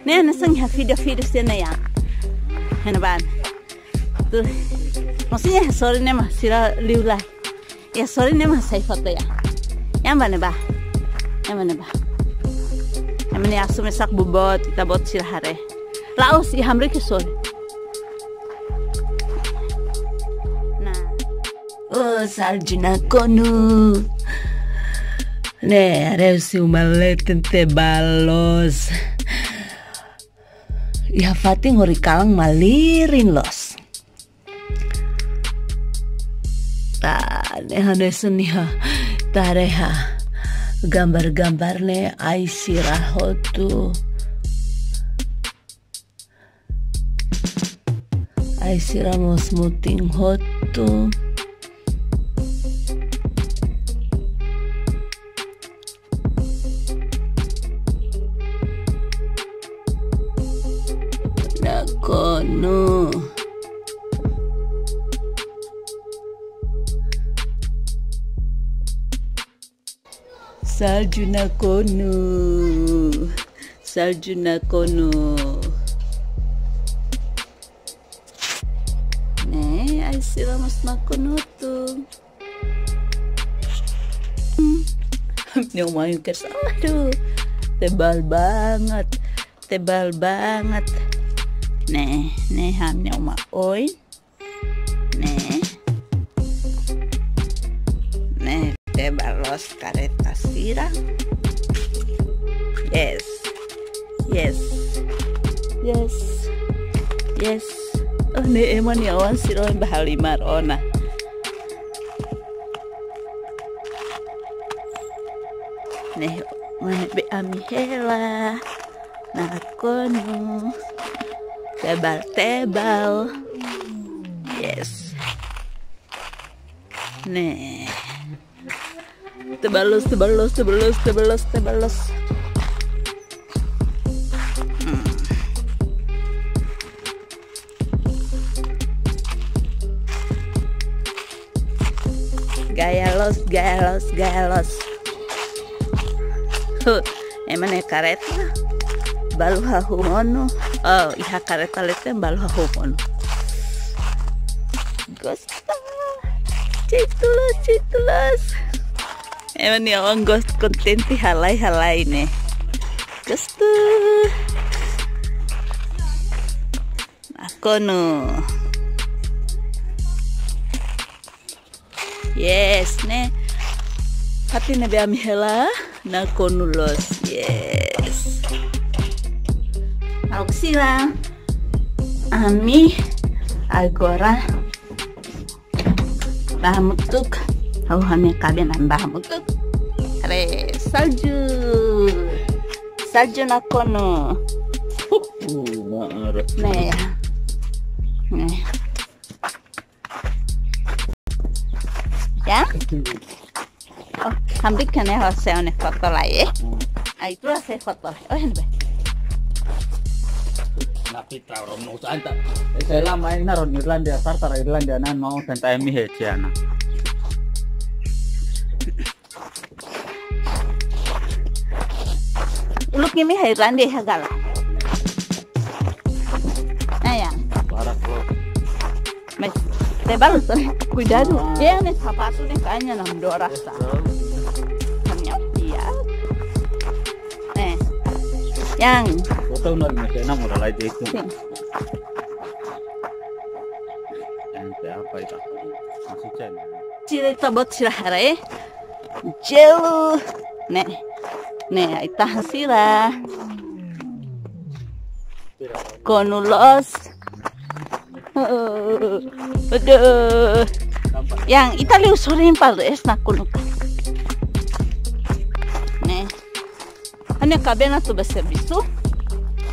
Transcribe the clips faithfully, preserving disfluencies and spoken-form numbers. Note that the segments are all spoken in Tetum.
Ne'e, ne'e sanga iha vídeo, vídeo sira-ne'e, Yang. Hena ban. Tuh. Maksudnya, sorry ne'e mak sira liu lai. Ya, sorry ne'e mak sai foto ya. Yang mana ba? Yang mana ba? Yang mana ya, sumesak bubot, ita-boot sira haree. La'ós, i hamriik ke sorry. Nah. Oh, salju nakonu. Ne'e, haree husi uma leten tebal loos. Iha fatin hori kalan malirin loos. Tah, ne'e hanesan iha, tara iha gambar-gambar ne'e ai sira hotu. Ai sira mós mutin hotu. Nakonu. Salju nakonu. Salju nakonu. Ne'e, ai sira mós nakonu hotu. Ne'e uma oin kersau, aduh. Tebal banget. Tebal banget. Ne'e, ne'e ha'u-nia uma oin. Ne'e. Ne'e, tebal loos kareta sira. Yes. Yes. Yes. Yes. Oh, ne'e ema nia oan sira ohin bá halimar ona. Ne'e, mane be ami hela. Nakonu. Tebal, tebal. Yes. Ne'e. Tebal loos, tebal loos, tebal loos, tebal loos, tebal loos. Hmm. Gaya loos, gaya loos, gaya loos. Huh, ema nia kareta balu hahú monu. Oh, iha kareta leten balu hahú monu. Gosta. Cek tulus, cek tulus. Ema nia oan gosta, kontente halai-halai ne'e. Gosta. Nakonu. Yes, ne'e. Fatin ne'ebé ami hela, nakonu loos. Yes. Maluk sira. Ami agora bá hamutuk. Ha'u, ha'u-nia kaben bá hamutuk. Haree salju. Salju nakonu. Ne'e. Ne'e. Ya? Oh, hamriik ne'e, ha'u sei ona foto lai, eh. Hmm. Ai, ita sei foto lai. Oh, ne'ebé. Na pita rom no santa. Eh, sei la mai na ron Irlandia, sarta ra Irlandia nan mau santa emi he ciana. Uluk imi iha Irlandia iha gala. Nah, ya. Barak, bro. Mas, tebal, tuh. Kuidadu. Dia ne'e sapatu ne'e kayaknya enam doras, ah. Hanya dia. Eh. Yang. Kota unar masih enam orang lagi itu. Sin. Yang siapa itu? Masih cen. Sira, ita-boot sira haree. Jelu. Ne'e. Ne'e, ai-tahan sira. Konu loos. Aduh. Yang ita liu sorin pal es nakonu ka. Ne'e. Ha'u-nia kaben atu bá servisu.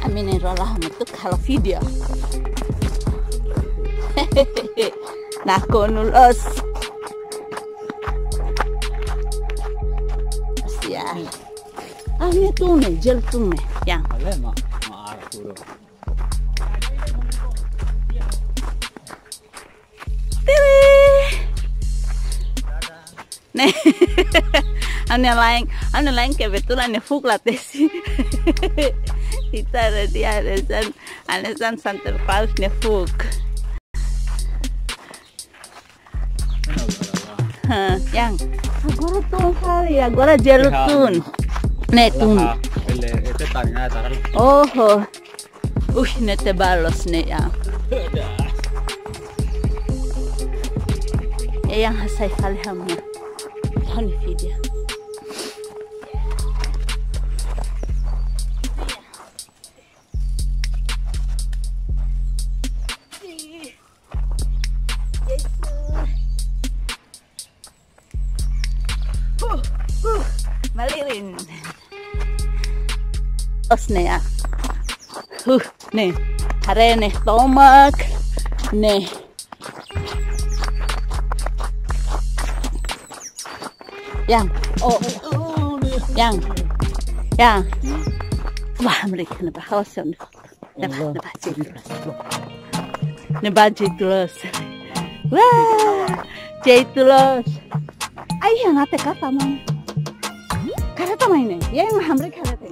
Ami na'in-rua hela hamutuk halo vídeo. Nakonu loos. Sia. Ami tun ne'e, jelu tun ne'e. Yang. Ale ma, ma ara kuro. Tiri. Ne'e. Ha'u-nia laen, ha'u-nia laen kebetulan ne'e fuuk la tesi. Ita ada di hanesan, hanesan Santa Claus nia fuuk. Ha, yang. Agora tun fali, agora jelu tun. Ne'e tun. Oho. Uh, ne'e tebal loos ne'e ya. Ya, yang hasai fali hamu. Hon video. Huh, huh, malirin. Loos ne'e ya. Huh, ne'e. Haree ne'e tomak. Ne'e. Yang. Oh. Yang. Yang. Wah, mereka na bahasa. Ne'ebá, ne'ebá, jeitu loos. Ne'ebá, jeitu loos. Wah, jeitu loos. Ai, yang ate kata mai. Kareta mai ne'e. Ya, yang hamre kareta.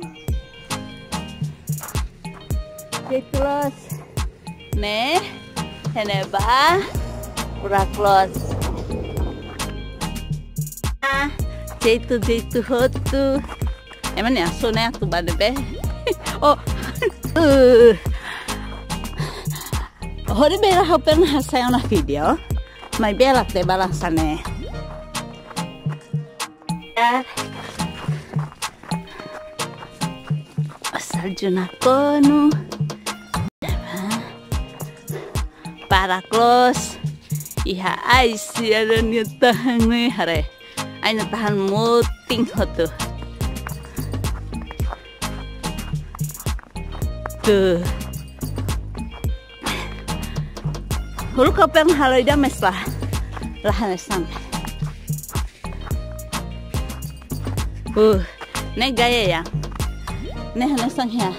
Jeitu loos. Ne'e, ne'ebá, furak loos. Ah, jeitu, jeitu hotu. Ema nia sona tu bade be. Oh. Uh. Hori bera ha'u pernah hasai ona video. Maibé la tebal hanesan ne'e. Ya. Salju nakonu. Para close. Iha ai sia nia tahan ne'e haree. Ai nia tahan mutin hotu. Tuh. Uluk ha'u pernah halo ida mais la. La hanesan. Uh, ne'e gaya ya. Ne'e hanesan ya.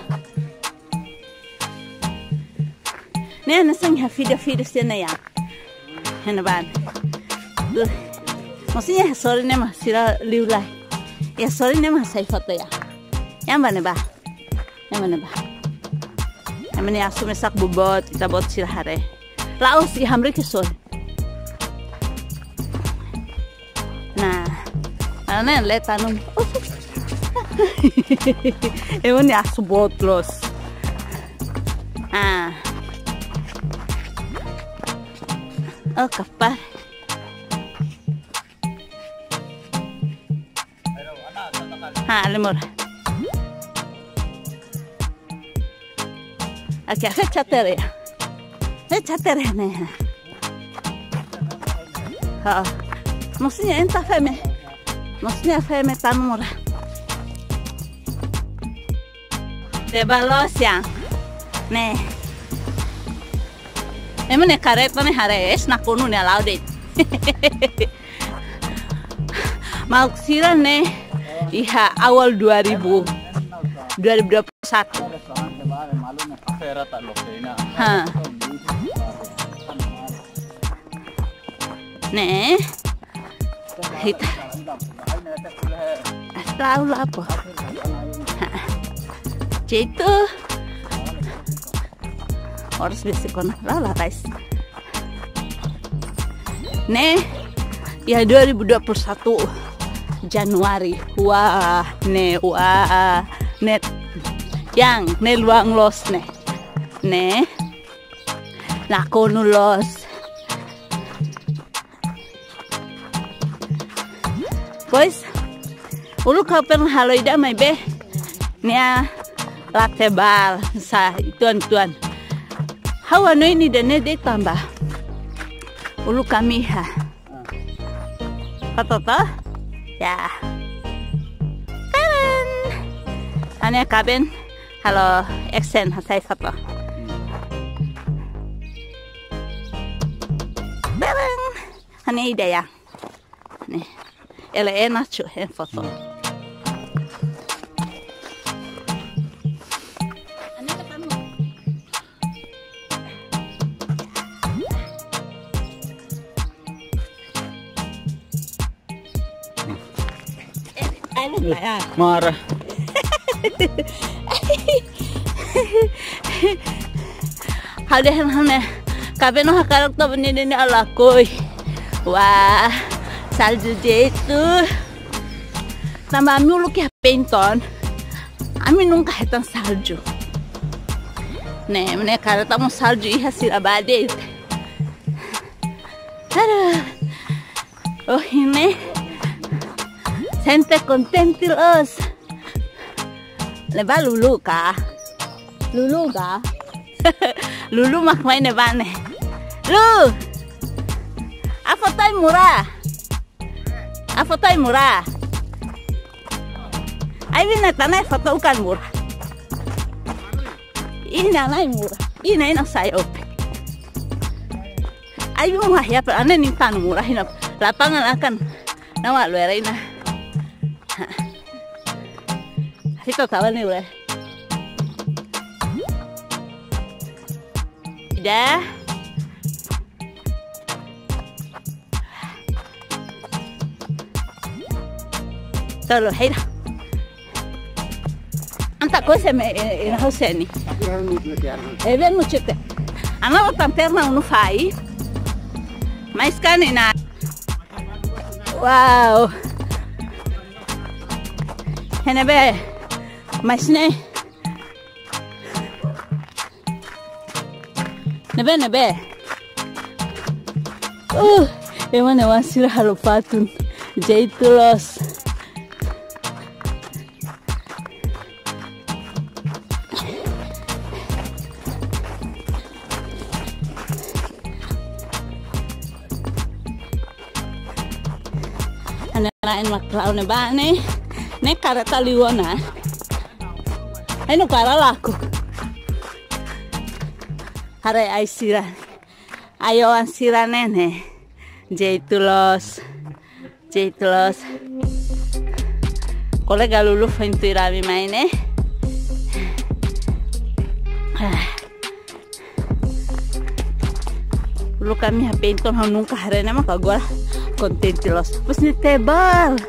Ne'e hanesan ya video-video sena ya. Hena ban. Uh. Maksudnya sorry ne'e mak sira liu lai. Ya sorry ne'e mak hasai foto ya. Yang mana ba? Yang mana ba? Yang mana asu mesak bobot, ita-boot sira haree. La'ós iha hamriik sira. Nah, mana le tanum. Ema nia asu boot loos. Ah. Oh, kapar. Ha, lemur. Oke, oke, cater ya. Eh, cater ya, ne'e. Ha. Maksudnya enta feme. Maksudnya feme tanum mora. Tebal loos ya. Ne'e. Ema nia kareta ne'e haree, es nakonu ne'e la'o de'it. Maluk sira ne'e iha awal dua ribu, dua ribu dua puluh satu. Ha. Ne'e. Ita. Astagfirullah apa? Ha. Jeitu. Harus bisi kona. La'o la, guys. Ne'e, ya dua ribu dua puluh satu Januari. Wah, ne'e, wah, ne'e. Yang, ne'e luan loos ne'e. Ne'e. Nakonu loos. Pois, uluk ha'u pernah halo ida maibé nia la tebal sa ituan-tuan. Ha'u hanoin ida-ne'e de'it tanba uluk ami iha. Foto to? Ya. Kaben. Ane kaben. Halo, action, hasai foto. Barang. Ane ida ya. Ne'e. Ela é Nacho, é foto. Mara. Ha'u dehan ha'u-nia kaben hakarak tau ne'e, ne'e ha'u lakohi. Wah, salju jeitu. Tanba ami uluk iha Penton, ami nunka hetan salju. Ne'e, ne'e karik tau salju iha sira ba de'it. Aduh. Ohin ne'e sente kontente loos. Leba Lulu ka? Lulu ka? Lulu mak mai ne'ebá ne'e. Lu! Ha'u foto ai-muras. Ha'u foto ai-muras. Ai-biin, ne'e tanah foto ukan muras. Iha ne'e ai-muras. Iha ne'e, iha ne'e sai ope. Ai-biin, muras ya, pe ane nin tan muras hina. Lapangan akan. Nama lu era ina. Situ tawan ni, ule. Ida. Tolo, hei dah. Anta kose me, eh, eh, hau seni. Ebe nu chute. Ana o lanterna unu fai. Mais kani na. Wow. Iha ne'ebé? Mais ne'e. Ne'ebé, ne'ebé? Uh, ema ne'e oan sira halo patun. Jeitu loos. Ane lain mak la'o ne'ebá ne'e. Ne'e kareta liu ona. Ai no kara laku. Haree ai sira. Ai-oan sira ne'e ne'e. Jeitu loos. Jeitu loos. Kolega Lulu foin tuir ami mai ne'e. Ah. Uluk ami iha Penton ha'u nunka haree ne'e mak agora kontente loos. Pus ni tebar.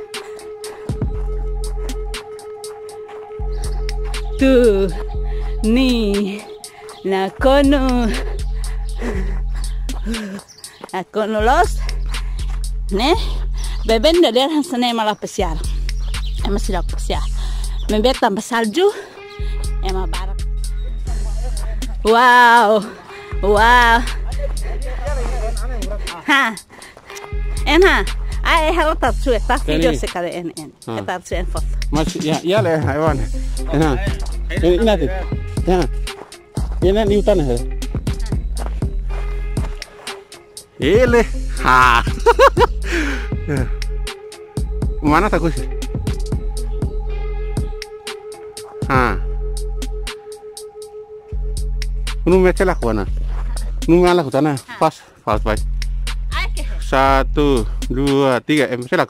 Tu. Ni. Nakonu. Nakonu loos. Ne'e. Beben dadeer hanesan ne'e ema la pasiar. Ema seidauk pasiar. Maibé tanba salju. Ema barak. Wow. Wow. Ha. Ena. Ai, halo tap sue, tap video se kare en, en. Ha. Tap sue en foto. Mas, ya, ya le, haiwan. Ena. Ini, ini nanti. Ya. Ini liután, ya. Ele. Ha. Mana tak kusi? Ha. Unu mecela kuana. Unu mala kutana. Pas, pas, pas. Satu, dua, tiga. Eh, mecela.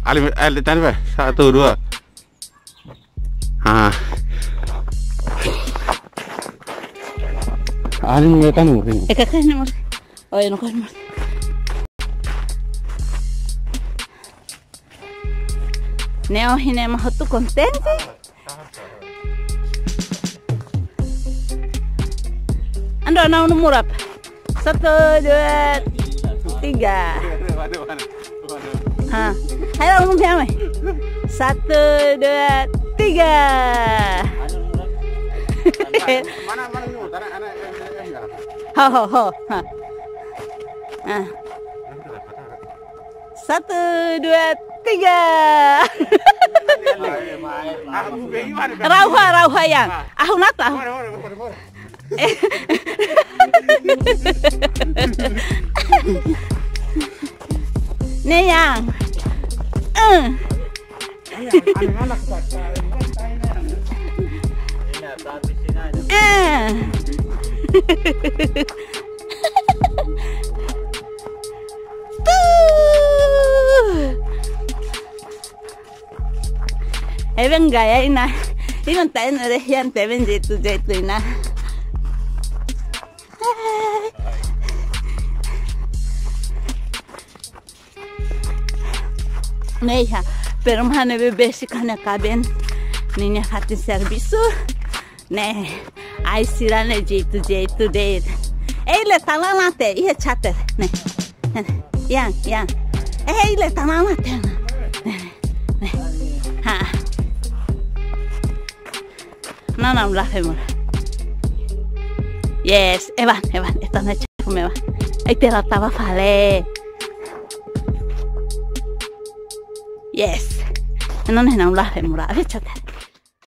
Ali, ali, tani, Pak. Satu, dua. Ah. Ani mengetan mungkin. Eh, kakak, nomor. Oh, ya, nomor. Ne'e ohin ne'e mak hotu kontente. Ando, anu, unu muras. Satu, dua, tiga. Ha. Ayo, unu diam, eh. Satu, dua, tiga. Mana, mana, unu? Tanah, anak, em, em, em, ya. Ho, ho, ho. Ha. Ah. Satu, dua, tiga. Rauha, rauha yang. Ahu nata. Ne'e yang. Eh. Eh. Tuh. Eben gaya ina. Iman tain ore hian teben jeitu jeitu ina. Ne'e iha perumahan ne'ebé besik ha'u-nia kaben ninia fatin servisu. Ne'e. Ai sira ne'e jeitu-jeitu de'it. Ei, lee tan la'o nate, iha chat ne'e. Ne'e, ne'e. Ian, ian. Ei, lee tan la'o nate. Ne'e, ne'e, ne'e. Ha. Não, não, lá vem, mora. Yes, Evan, Evan, esta noite comeu. Ai, tera tava fale. Yes. Não, não, não, lá vem, mora. A ver, chat.